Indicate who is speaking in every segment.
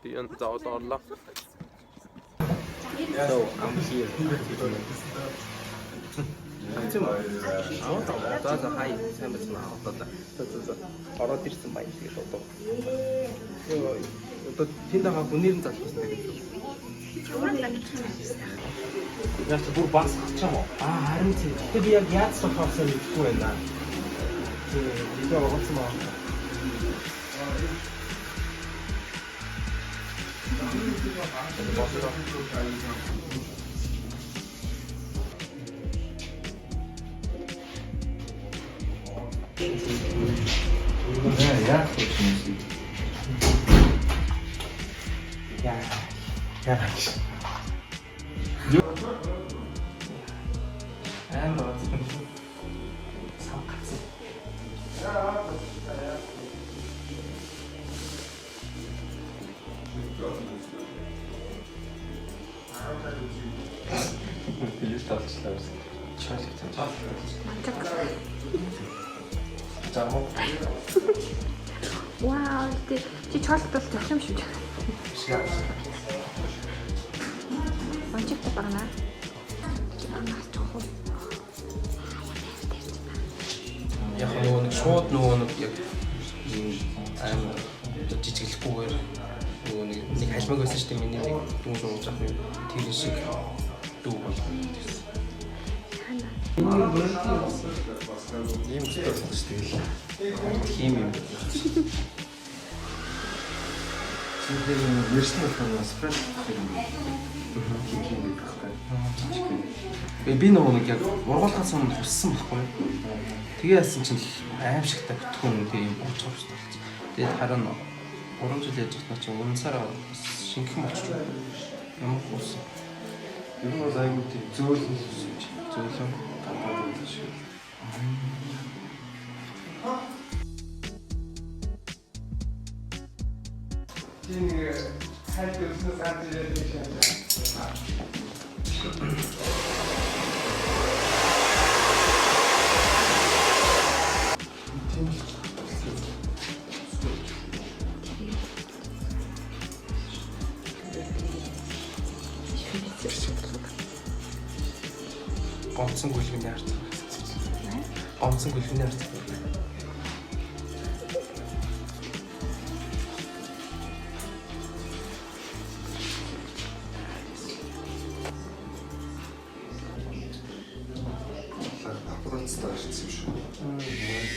Speaker 1: Би энэ заавал орлоо. So I'm here. За за хай, сайн байна уу? Одоо за за за. Ороод ирсэн баян тэгэл одоо. Йоо, одоо тэнд байгаа хүнээр нь залхуулсан гэдэг юм.
Speaker 2: Яг ч бүр бас гарч юм уу?
Speaker 1: Аа, харин тийм. Гэтэ би яг яаж сохоосоо мэдэхгүй байна. Тийм, видео оруулсан байна.
Speaker 2: Яа, яах вэ юм?
Speaker 1: Яа. Яа. Амар болсон. Сав гацсан.
Speaker 2: Юу талчлаа гэсэн.
Speaker 1: Чойлог цаа.
Speaker 3: Манчак.
Speaker 1: За мó.
Speaker 3: Вау, тэ чи чоолт бол зөх юм шүү. Манчактай багна. Чи багнаас чухал.
Speaker 1: Яг нөгөө нэг шууд нөгөө нэг яг ийм амар жижиглэхгүйгээр нөгөө нэг нэг халимаг байсан шүү дээ, миний нэг дүүн сууж авах юм тэр шиг дүү болгоо гэсэн.
Speaker 2: Ийм өстэй болсон шүү дээ.
Speaker 1: Тийм юм.
Speaker 2: Тэр нэрсний болохоор спред юм. Хийх юм байдаг байхгүй.
Speaker 1: Би нөгөө нэг яг ургуулхаас өмнө хуссан байхгүй. Тэгээ яасан чинь л аимшигтай бүтгэн тийм ууч хавч болсон. Тэгээд харин 3 жил яаж чадна чинь өмнө сараа бас шингэн болчих. Ямар хуусан.
Speaker 2: Ер нь бол айгүй тийм зөөлөн
Speaker 1: Зөөлөн.
Speaker 2: гадаад байдаг шиг.
Speaker 4: Чи нэг хальт өснө саад ирээд нэг шааж.
Speaker 2: Тийм л.
Speaker 1: Гомцсон гүлгэний харц. Гомцсон гүлгэний харц.
Speaker 2: Папарацтай гарсан юм шиг.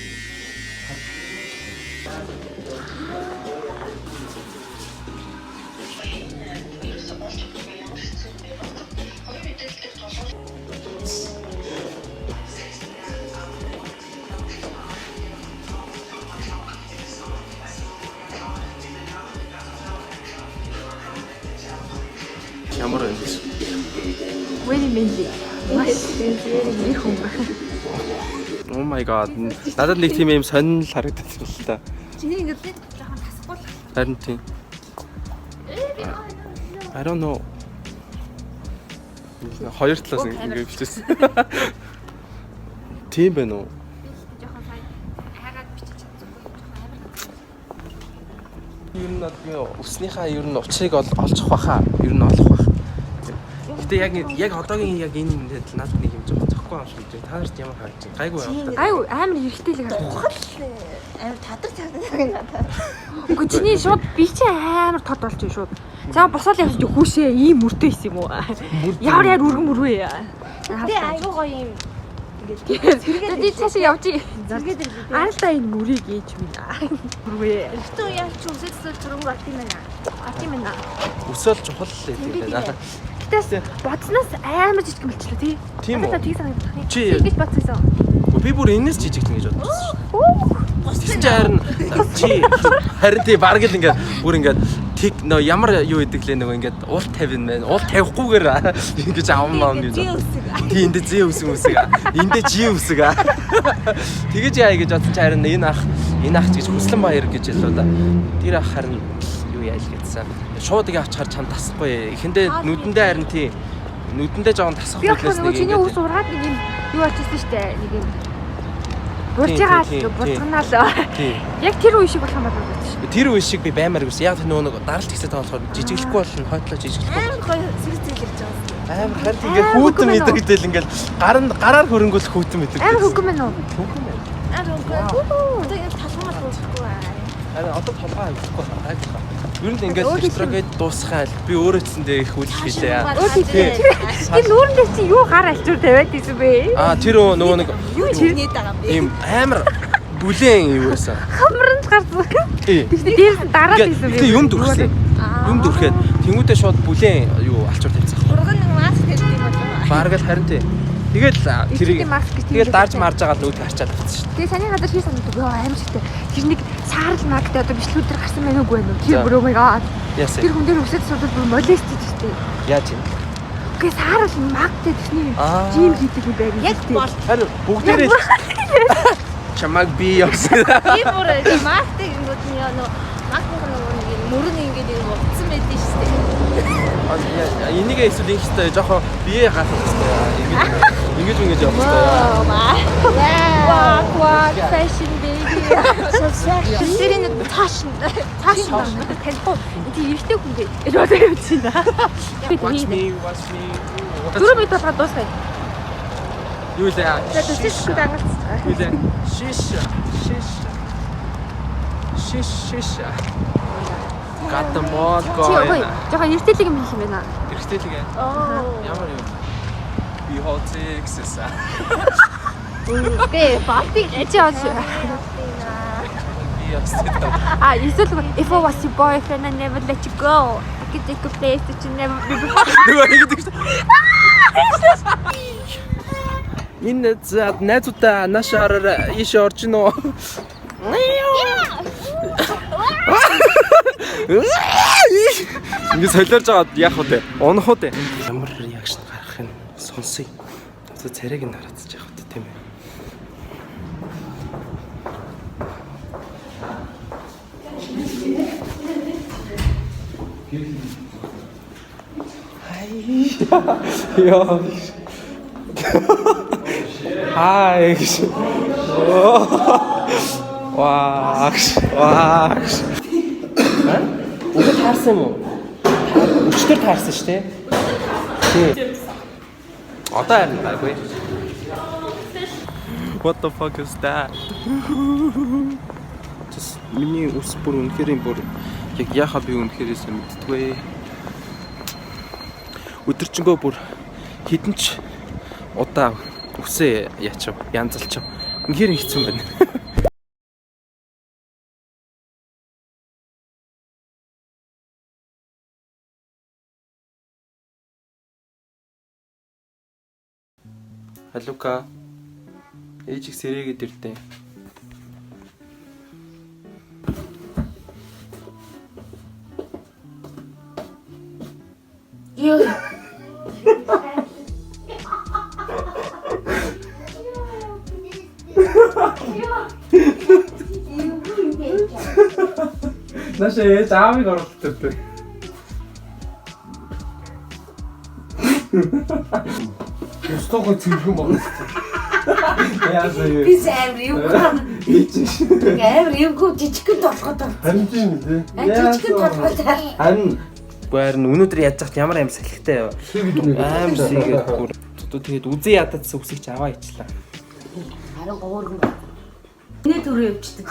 Speaker 1: Ямар байна вэ?
Speaker 3: Very manly. Маш их хүн байна.
Speaker 1: Oh my god. Надад нэг тийм юм сонин л харагдаад байна л та.
Speaker 3: Чиний ингэж нэг жоохон тасахгүй л.
Speaker 1: Харин тийм. I don't know. Хоёр талаас ингэ бичсэн. Тийм байна уу?
Speaker 3: Би л жоохон сайн хайгаад бичиж чадсангүй жоохон амар.
Speaker 1: Ер нь бол би өснийхаа ер нь учрыг олж баха. Ер нь олох бах. Гэтэ яг яг одоогийн яг энэ юмд надад нэг юм жоох зөхгүй юм шиг байна. Та нарт ямар харагдаж байна? Гайгүй байна.
Speaker 3: Гайгүй амар хэрэгтэй л харагдав.
Speaker 5: Амар тадар тадар надад.
Speaker 3: Үгүй чиний шууд би чи амар тод болж байна шууд. За босоод явж хүүшээ ийм мөртэй исэн юм уу? Ямар яар өргөн мөрвөө.
Speaker 5: Тэгээ айгуу гоё юм.
Speaker 3: Тэгээд би цаашаа явж. Аралдаа энэ мөрийг ээж минь. Мөрвөө.
Speaker 5: Эртөө яг чи өсөөд зураг авт юм байна.
Speaker 3: Авч юм байна.
Speaker 1: Өсөөл чухал л гэдэг байна.
Speaker 3: Гэтээс бодсноос амар жижиг мэлчлээ тий.
Speaker 1: Тийм үү?
Speaker 3: Надад тийг санагдах.
Speaker 1: Чи-
Speaker 3: Ингэж бодсон.
Speaker 1: Би бүр энэс жижиглэн гэж бодчихсон шүү. Тэгсэн чи харин чи харин тий бараг л ингээд бүр ингээд тэг нөө ямар юу идэг лээ нөгөө ингээд уул тавина мэн уул тавихгүйгээр ингэж аван маав гэж. Тий эндээ зээ үсэг үсэг. Эндээ жи үсэг. Тэгэж яа гэж бодсон чи харин энэ ах ч гэж хүслэн баяр гэж хэлээ да. Тэр ах харин юу яа л гэдсэн. Шууд ингээ авчихаар чам тасахгүй. Эхэндээ нүдэндээ харин тий нүдэндээ жоохон тасах
Speaker 3: Би болохоор
Speaker 1: хүлээс
Speaker 3: нөгөө
Speaker 1: нэг
Speaker 3: чиний
Speaker 1: ингээд
Speaker 3: ус ургаад нэг юм юу болчихсон штэ. Нэг юм Бурж байгаа л буржганаа л. Яг тэр үе шиг болох юм болов уу гэж.
Speaker 1: Тэр үе шиг би баймаар гэсэн. Яг тэр нөгөө нэг даралт ихсэж байгаа болохоор жижиглэхгүй болно, хойтлоо жижиглэхгүй.
Speaker 5: Амар гоё сэрэг зэл ирж байгаа.
Speaker 1: Амар харин ингээд хүүтэн мэдрэгдэл ингээд гараар хөрөнгөл хүүтэн мэдрэгдэл.
Speaker 3: Амар хөнгөн байна уу?
Speaker 1: Хөнгөн байна.
Speaker 5: Амар хөнгөн. Одоо ингээд толгой мал уухгүй аа.
Speaker 1: Харин одоо толгой авахгүй гайхах. Ер нь ингээд ресторан дуусхаал би өөрөө ч их үйл хийлээ.
Speaker 3: Тэр нүүрэн дээр чи юу гар альчуур тавиад исэн бэ?
Speaker 1: Аа тэр нөгөө нэг
Speaker 3: юу чи
Speaker 5: нээд байгаа юм бэ?
Speaker 1: Ийм амар бүлээн юу байсан.
Speaker 3: Хамранд гарсан. Тэгснэ дээрс нь дараад исэн бэ?
Speaker 1: Гэтэ юм дүрхсэн. Юм дүрхэд тэнгуүдээ шууд бүлээн юу альчуур тавьсан.
Speaker 5: Урган нэг маск тавьдаг юм болов.
Speaker 1: Бараг л харин тий. Тэгэл тэрийг тэгэл дарж марж байгаа л нүд харчаад авчихсан шүү дээ.
Speaker 3: Тэгээ саний газар хий санагдав. Йоо аим шигтэй. Тэр нэг саарл магтай одоо бичлэгүүд төр гарсан байна уугүй байна уу? Тэр бүр oh my god. Тэр хүн дээр өсөд судал бүр молест хийж штэ.
Speaker 1: Яаж юм?
Speaker 3: Үгүй саарл магтай тэрний жим хийдэг юм байна.
Speaker 5: Яг бол.
Speaker 1: Харин бүгдээрээ чамаг би явсан.
Speaker 5: Би бүр магтай гингүүд нь яа нөө магтных нөгөө нэг мөрөн ингээд нэг утсан байдэн штэ.
Speaker 1: Энийг эсвэл ингэх хэрэгтэй жоохон бие гарах хэрэгтэй. Ингэж ингэж явах хэрэгтэй.
Speaker 3: Walk walk fashion baby.
Speaker 5: Тэр нэг тааш
Speaker 3: тааш танихгүй. Энд эрэгтэй хүн бэ. Энэ бодоо явж байна.
Speaker 1: Watch me, watch me.
Speaker 3: 4 минут болгоод дуусгая.
Speaker 1: Юу лээ?
Speaker 3: За төсөөлөхгүй дангалцгаа.
Speaker 1: Юу лээ? Шиш шиш шиш шиш. Got the ball going.
Speaker 3: Жохон эртэлэг юм хийх юм байна.
Speaker 1: Эртэлэг ээ. Ямар юм? Behold Texas.
Speaker 3: Үгүй, болтыг чи яаж? А эсвэл if I was your boyfriend I never let you go. I could take a place that you never been before.
Speaker 1: Нөгөө ингэдэг шүү. Энэ за найзуудаа наашаа хараарай. Ийш орж ийн үү? Ингээ солиорж байгаа яах вэ? Унах уу те? Ямар реакшн гаргах юм сонсъё. Одоо царайг нь хараацчих яах вэ тийм ээ. Хай. Яа. Хай. Ваа. Ваа. Үгүй таарсан юм уу? Өчтөр таарсан шүү дээ. Тий. Одоо харин гайгүй. What the fuck is that? Just миний ус бүр үнэхээр юм бүр яг яхаа би үнэхээрээс мэддэггүй. Өдөржингөө бүр хэдэн ч удаа үсээ ячив, янзалчив. Үнэхээр хэцүү юм байна. Халука. Ээжийг сэрээгээд ирдэ.
Speaker 5: Юу?
Speaker 4: Наашаа ээж аавыг оруулдаг. Устгаагаа цэвэрхэн байна.
Speaker 1: Яасан юм?
Speaker 6: Би амар эвгүй. Амар эвгүй жижигхэн толгойд болсон.
Speaker 2: Харин тийм үү?
Speaker 6: Жижигхэн толгойд.
Speaker 1: Харин харин өнөөдөр яаж яхад ямар аим салхитай аим сийгээд бүр одоо тэгээд үзээ ядаад үсгийг чи аваа ичлээ.
Speaker 6: Харин гуурган. Миний төрөө явчихдаг.